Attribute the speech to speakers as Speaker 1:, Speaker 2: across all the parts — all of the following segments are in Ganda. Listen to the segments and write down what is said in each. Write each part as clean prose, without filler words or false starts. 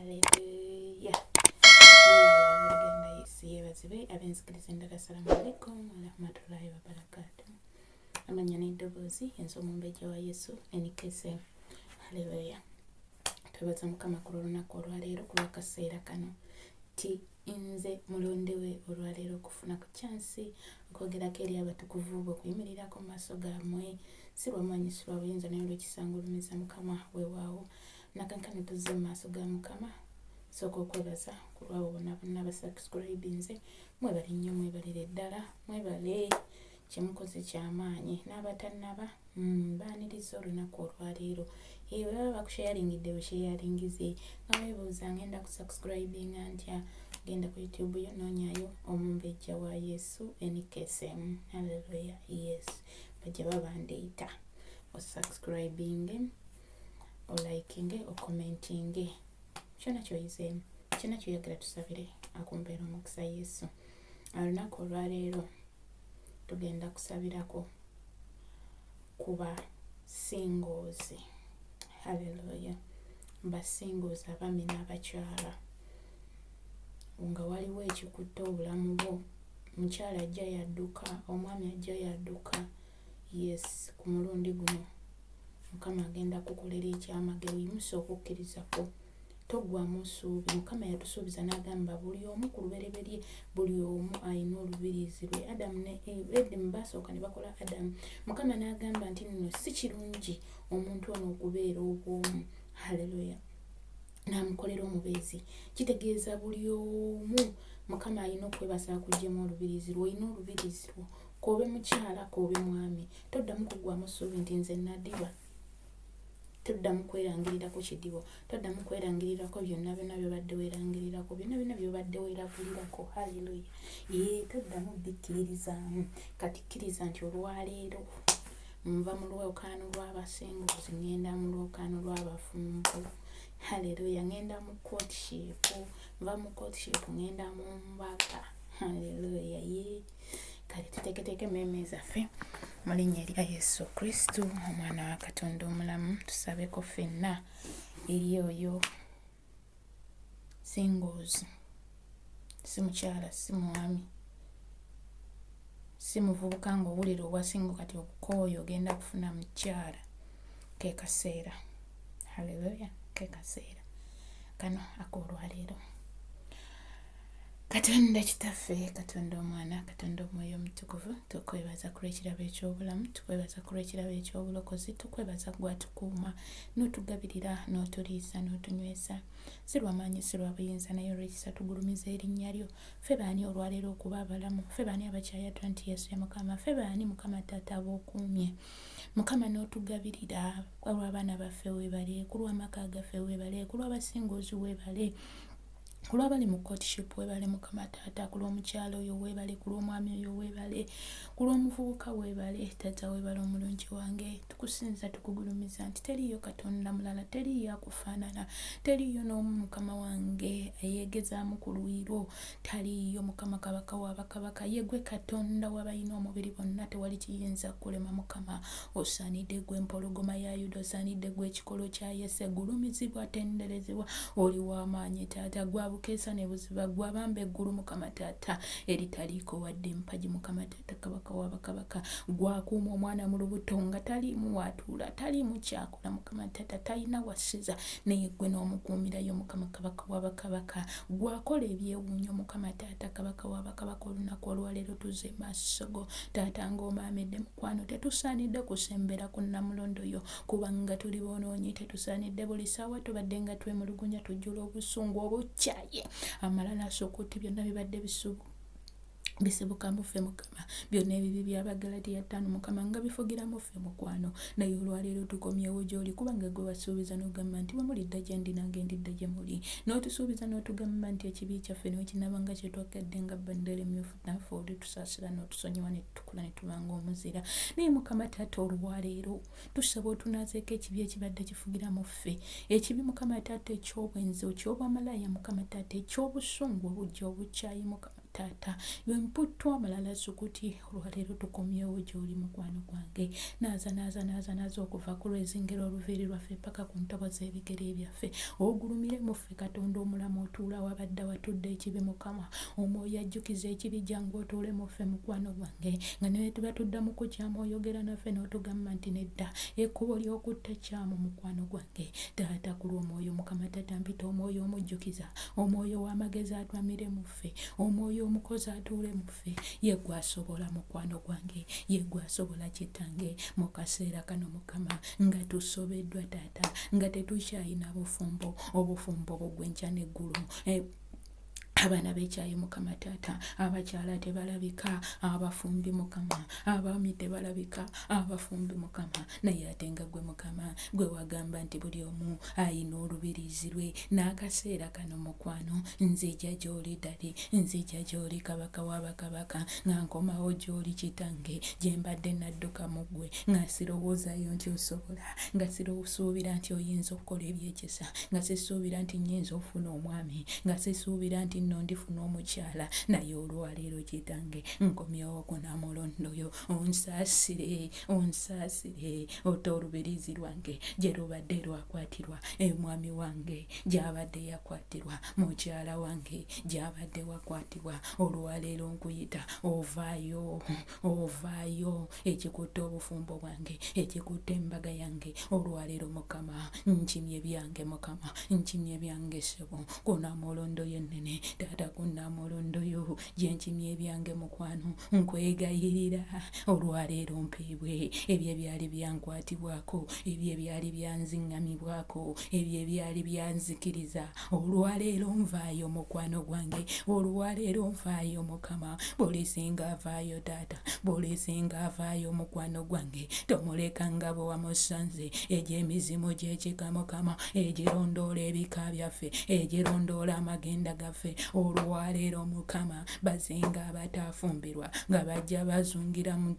Speaker 1: Haleluya. Abooluganda, Yesu yeebazibwe. Ab'enzikiriza endala, assalamu alaikum warahmatullahi wabarakatu. Amanya n'eddoboozi, ensi omumbejja wa Yesu enikese. Haleluya. Twebaza Mukama ku lw'olunaku olwaleero, ku lw'akaseera kano ti nze mulondewe olwaleero okufuna ku kyansi okwogerako eri abatukuvu bo, okuyimirirako mu maaso gammwe, si lwamaanyi, si lwa buyinza, naye olw'ekisa ngulumiza Mukama. Weewaawo nakankano tuzze mu maaso ga Mukama. Sooka okwebaza ku lwabo bonna bonna abasubscribinze. Mwebale nnyo, mwebalire ddala, mwebale, kyemukoze kyamaanyi. N'abatannaba, baaniriza olunaku olwaleero. Bwe baba bakusharingidde, busharingize nga weebuuza, ngenda kusubscribinga ntya? Genda ku YouTube yo, noonyayo Omumbejja wa Yesu NKSM. Haleluya. Yes, bajja babandeeta, osubscribinge, olikinge, ocommentinge kyona kyoyizeemu, kyona kyoyagala tusabire. Akumpeera omukisa Yesu. Olunaku olwaleero tugenda kusabirako kuba singles. Haleluya. Basingles, abaami n'abakyala, nga waliwo ekikutte obulamu bwo, mukyala ajja yadduka, omwami ajja yadduka. Yes, ku mulundi guno Mukama agenda kukolera ekyamagero. Yimusa okukkirizako, toggwamu ssuubi. Mukama yatusuubiza n'agamba buli omu ku lubereberye, buli omu alina olubiriizi lwe. Adamu ne Adamu basooka ne bakola Adamu. Mukama n'agamba nti nno si kirungi omuntu ono okubeera obwomu. Haleluya. N'amukolera omubeezi. Kitegeeza buli omu Mukama alina okwebasa akuggyemu olubiriizi lwe. Olina olubiriizi lwo, k'obe mukyala, k'obe mwami. Toddamu kuggwamu ssuubi nti nze nadiba. Toddamu kwerangirirako kidibo, toddamu kwerangirirako byonna byonna byobadde weerangirirako, byonna byonna byobadde weeragulirako. Haleluya. Ye toddamu bikkiririzaamu. Kati kkiriza nti olwaleero nva mu lwokaano lw'abasenguzi, ŋŋenda mu lwokaano lw'abafumbo. Haleluya. Ŋŋenda mu courtship, nva mu courtship, ŋŋenda mu mbaga. Haleluya. Ye kale tuteeketeeke emmeeme zaffe mu linnya erya Yesu Kristo, omwana wa Katonda omulamu. Tusabeko ffenna eri oyo singles, si mukyala, si mwami, si muvubuka, ng'owulira obwa single kati obukooyo, ogenda kufuna mukyala. Ke kaseera. Haleluya. Ke kaseera kano ak'olwaleero. Katonda Kitaffe, Katonda Omwana, Katonda Omwoyo Omutukuvu, tukwebaza ku lw'ekirabo eky'obulamu, tukwebaza ku lw'ekirabo eky'obulokozi, tukwebaza gwatukuuma n'otugabirira n'otuliisa n'otunywesa. Si lwamaanyi, si lwa buyinza, naye olw'ekisa tugulumiza erinnya lyo. Ffe baani olwaleero okuba abalamu? Ffe baani abakyayatula nti Yesu ye Mukama? Ffe baani, Mukama Taata, ab'okuumye, Mukama, n'otugabirira? Olw'abaana baffe weebale, ku lw'amaka gaffe weebale, ku lw'abasinguzi weebale, ku lw'abali mu courtship weebale, Mukama Taata, ku lw'omukyala oyo weebale, ku lw'omwami oyo weebale, ku lw'omuvubuka weebale. Taata weebale, omulungi wange. Tukusinza, tukugulumiza nti teriiyo Katonda mulala, teriiyo akufaanana, teriiyo n'omu, Mukama wange, eyeegezaamu ku luuyi lwo, taliiyo. Mukama Kabaka w'abakabaka, ye gwe Katonda w'abalina omubiri bonna, tewali kiyinza kulema. Mukama osaanidde, gwe Empologoma ya Yuda, osaanidde gwe ekikolo kya Yese. Gulumizibwa, tenderezebwa, oli w'amaanyi Taata, gwabukeesa ne buziba, gwabamba eggulu, Mukama Taata, eritaliiko wadde empagi. Mukama Taata, Kabaka w'abakabaka, gwakuuma omwana mu lubuto nga taliimu waatuula, taliimu kyakola. Mukama Taata, talina wasiza, naye gwe n'omukuumirayo. Mukama Kabaka w'abakabaka, gwakola ebyewuunyo. Mukama Taata, Kabaka w'abakabaka, olunaku olwaleero tuze maaso go Taata ng'omaamidde. Mukwano, tetusaanidde kusembera ku nnamulondo yo, kubanga tuli bonoonyi, tetusaanidde. Buli ssaawa tubadde nga twemulugunya, tujjula obusungu, obukyaye, amalala, asukuti, byonna bibadde bisubu bisibuka muffe, Mukama. Byonna ebibi by'Abagalatiya 5, Mukama, nga bifugira muffe, mukwano. Naye olwaleero tukomyewo gy'oli, kubanga gwe wasuubiza n'ogamba nti bwe mulidda gye ndi, nange ndidda gye muli. N'otusuubiza n'otugamba nti ekibi kyaffe newekinaba nga kyetwagadde nga bandera emyufu, naffe olitusaasira n'otusonyiwa ne tutukula ne tubanga omuzira. Naye Mukama Taata, olwaleero tusaba otunaazeeko ekibi ekibadde kifugira mu ffe, ekibi, Mukama Taata, eky'obwenzi, eky'obwamalaaya, Mukama Taata, eky'obusungu, obujja, obukyayi, Mukama. Taata. Emputtu amalala sukuti olwaleero tukomyewo gy'oli mukwano gwange. Naaza naaza naaza naaza okuva ku lwezingiro oluviiri lwaffe paka ku ntobo z'ebigere byaffe. Ogulumire mu ffe Katonda omulamu otuula wabadde watudde ekibi Mukama. Omwoyo ajjukiza ekibi jangu otuule mu ffe mukwano gwange. Nga ne tuba tudda mu kukyama oyogera naffe n'otugamba nti nedda ekkubo ly'okutta kyamu mukwano gwange. Taata ku lw'omwoyo Mukama taata mpita omwoyo omujjukiza omwoyo w'amagezi atwamire mu ffe omwoyo omukozi atuule mu ffe ye gwe asobola mukwano gwange ye gwe asobola kitange mu kaseera kano Mukama nga tusobeddwa taata nga tetukyayina bufumbo obufumbo bugwa enkya n'eggulo eh, abaana bekyaye mukama taata abakyala tebalabika abafumbi mukama abaami tebalabika abafumbi mukama naye ate nga gwe mukama gwe wagamba nti buli omu ayina olubiriizi lwe n'akaseera kano mukwano nzija gy'oli dadi nzija gy'oli kabaka w'abakabaka nga nkomawo gy'oli kitange gye mbadde nadduka mu ggwe nga sirowoozayo nti osobola nga sirosuubira nti oyinza okukola ebyekisa nga sisuubira nti nnyinza okufuna omwami nga sisuubira nti nno ndifuna omukyala naye olwaleero kitange nkomyewo ku namulondo yo onsaasire onsaasire ote olubiriizi lwange gye lubadde lwakwatirwa omwami wange gy'abadde yakwatirwa mukyala wange gy'abadde wakwatibwa olwaleero nkuyita ovaayo ovaayo ekikutte obufumbo bwange ekikutte embaga yange olwaleero mukama nkimye byange mukama nkimye byange sebo kunamulondo yennene taata kunamulondo yo gyenkimye ebyange mukwano nkwegayirira olwaleero mpeebwe ebyo ebyali byankwatibwako ebyo ebyali byanziŋŋamibwako ebyo ebyali byanzikiriza olwaleero nvaayo mukwano gwange olwaleero nvaayo mukama buli singa avaayo taata buli singa avaayo mukwano gwange tomuleka nga bwe wamusanze egy'emizimu gy'ekika mukama egirondoola ebika byaffe egirondoola amagenda gaffe olwaleero mukama bazinga abataafumbirwa nga bajja bazungira mu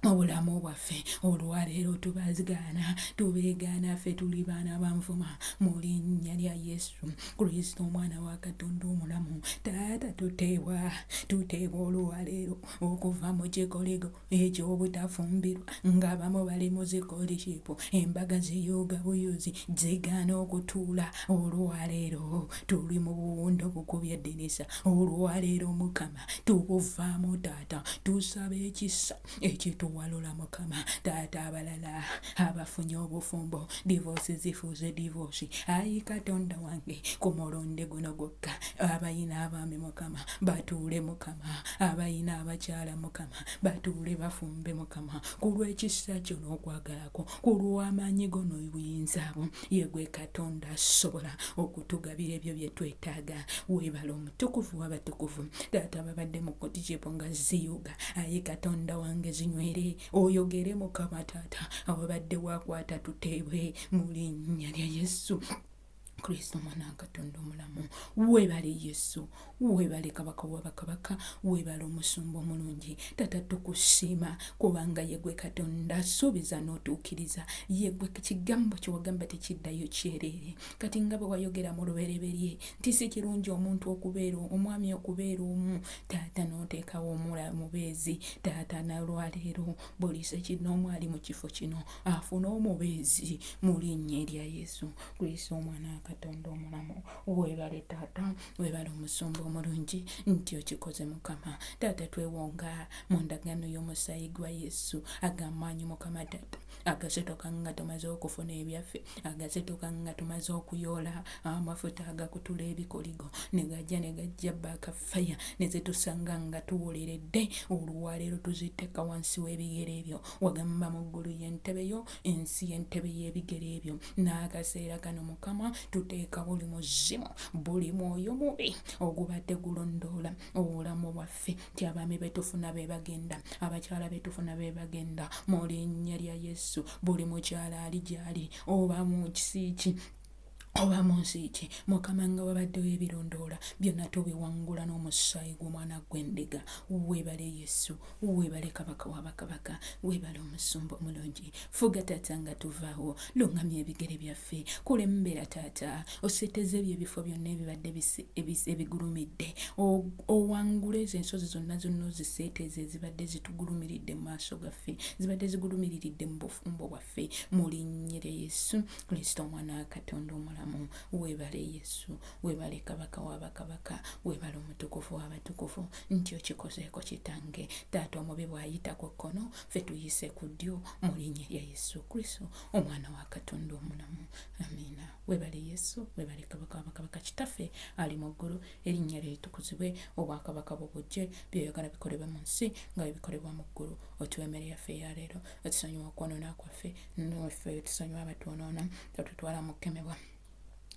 Speaker 1: obulamu bwaffe olwaleero tubazigaana tubeegaana ffe tuli baana ba nvuma mu linnya lya yesu kristo omwana wa katonda omulamu taata tuteebwa tuteebwa olwaleero okuva mu kikoligo eky'obutafumbirwa ng'abamu bali mu zikolishipu embaga ziyuuga buyuzi zigaana okutuula olwaleero tuli mu buwundo bukubye eddinisa olwaleero mukama tubuvaamu taata tusaba ekisa ekituwalula mukama taata abalala abafunye obufumbo divoosi zifuuse divoosi ayi katonda wange ku mulundi guno gwokka abayina abaami mukama batuule mukama abayina abakyala mukama batuule bafumbe mukama ku lw'ekisa kyo n'okwagalako ku lw'amaanyi go n'obuyinza bwo yegwe katonda asobola okutugabira ebyo bye twetaaga weebala omutukuvu w'abatukuvu taata babadde mu kotikipo nga ziyuga aye katonda wange zinywere oyogere mukama taata awabadde wakwata tuteebwe mu linnya lya yesu kristo omwana wa katonda omulamu webale yesu webale kabaka wabakabaka webale omusumba omulungi tata tukusiima kubanga yegwe katonda asuubiza n'otuukiriza yegwe kigambo kyewagamba tekiddayo kyereere kati nga bwe wayogera mu lubereberye nti si kirungi omuntu okubeera omwami okubeera omu taata n'oteekawo omubeezi taata nalwaleero buli sekinoomu ali mu kifo kino afune omubeezi mu linnya erya yesu kristo omwana wa katonda omulamu webale taata webale omusumba omulungi nti okikoze mukama taata twewonga mu ndagaano y'omusaayi gwa yesu agamaanyi mukama taata agasituka nga tumaze okufuna ebyaffe agasituka nga tumaze okuyoola amafuta agakutula ebikoligo ne gajja ne gajja bakafaya ne zitusanga nga tuwoleredde olwaleero tuziteeka wansi w'ebigere ebyo wagamba mu ggulu y'entebe yo ensi y'entebe y'ebigere ebyo n'akaseera kano mukama tuteeka buli muzimu buli mwoyo mubi ogubadde gulondoola obulamu bwaffe nti abaami betufuna be bagenda abakyala betufuna be bagenda mu linnya lya yesu buli mukyala ali gyali oba mu kisiiki Oba mu nsi ki, Mukama, nga wabaddewo ebirondoola, byonna tubiwangula n'omusaayi gw'omwana gw'endiga. Weebale Yesu, weebale Kabaka wa bakabaka, weebale Omusumba omulungi. Fuga Taata nga tuvaawo, luŋŋamya ebigere byaffe, kulembera Taata, oseeteze ebyo ebifo byonna ebibadde ebigulumidde, owangule ezo ensozi zonna zonna, oziseeteeze ezibadde zitugulumiridde mu maaso gaffe, zibadde zigulumiriridde mu bufumbo bwaffe, mu linnya lya Yesu Kristo, Omwana wa Katonda omulamu. Weebale Yesu, weebale Kabaka wa bakabaka, weebale Omutukuvu w'abatukuvu nti okikozeeko Kitange. Taata, omubi bw'ayita ku kkono, ffe tuyise ku ddyo, mu linnya lya Yesu Kristo, Omwana wa Katonda omulamu. Amiina. Weebale Yesu, weebale Kabaka wa bakabaka. Kitaffe ali mu ggulu, erinnya lye litukuzibwe, obwakabaka bwo bujje, by'oyagala bikolebwe mu nsi nga bwe bikolebwa mu ggulu. Otuwe emmere yaffe eya leero, otusonyiwe okwonoona kwaffe naffe tusonyiwa abatwonoona, totutwala mu kkemebwa,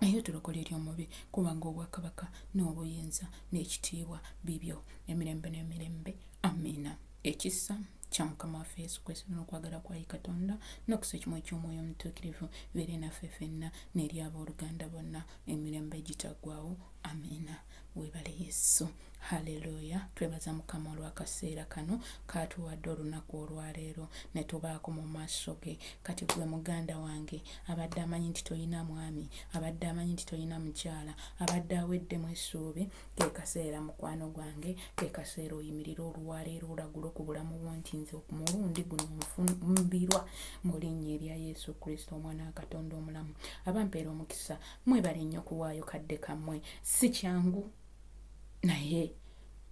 Speaker 1: naye otulokola eri omubi, kubanga obwakabaka n'obuyinza n'ekitiibwa bibyo emirembe n'emirembe. Amiina. Ekisa kya Mukama waffe Yesu Kristo n'okwagala kwa Katonda n'okusa ekimu eky'Omwoyo Omutuukirivu bibeere naffe ffenna n'eri abooluganda bonna emirembe egitaggwaawo. Amiina. Weebale Yesu. Haleluya! Twebaza Mukama olw'akaseera kano k'atuwadde olunaku olwaleero ne tubaako mu maaso ge. Kati gwe muganda wange abadde amanyi nti tolina mwami, abadde amanyi nti tolina mukyala, abadde aweddemu essuubi, ke kaseera mukwano gwange, ke kaseera oyimirire olwaleero olagule ku bulamu bwo nti nze ku mulundi guno nfumbirwa mu linnya erya Yesu Kristo, Omwana wa Katonda omulamu. Abampeera omukisa, mwebale nnyo kuwaayo kadde kammwe. Si kyangu, naye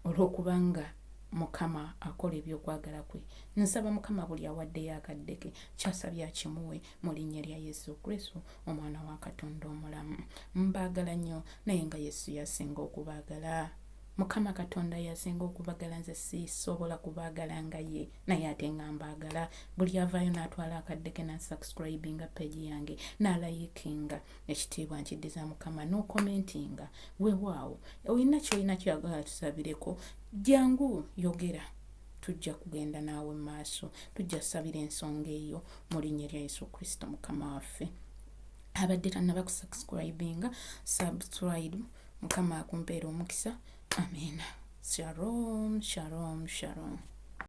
Speaker 1: olw'okubanga Mukama akola ebyokwagala kwe, nsaba Mukama buli awaddeyo akadde ke kyasabye akimuwe mu linnya lya Yesu Kristo, Omwana wa Katonda omulamu. Mbaagala nnyo, naye nga Yesu yasinga okubaagala. Mukama Katonda yasinga okubagala, nze sisobola kubaagala nga ye, naye ate nga mbaagala. Buli avaayo n'atwala akadde ke n'asubscribinga page yange n'alikinga, ekitiibwa nkiddiza Mukama, n'ocommentinga, weewaawo olina kyolina kyagala tusabireko, jangu yogera, tujja kugenda naawe mu maaso, tujja kusabira ensonga eyo mu linnya lya Yesu Kristo Mukama waffe. Abadde tannaba kusubscribinga, subscribe. Mukama akumpeera omukisa. Amiina. Shalom, shalom, shalom.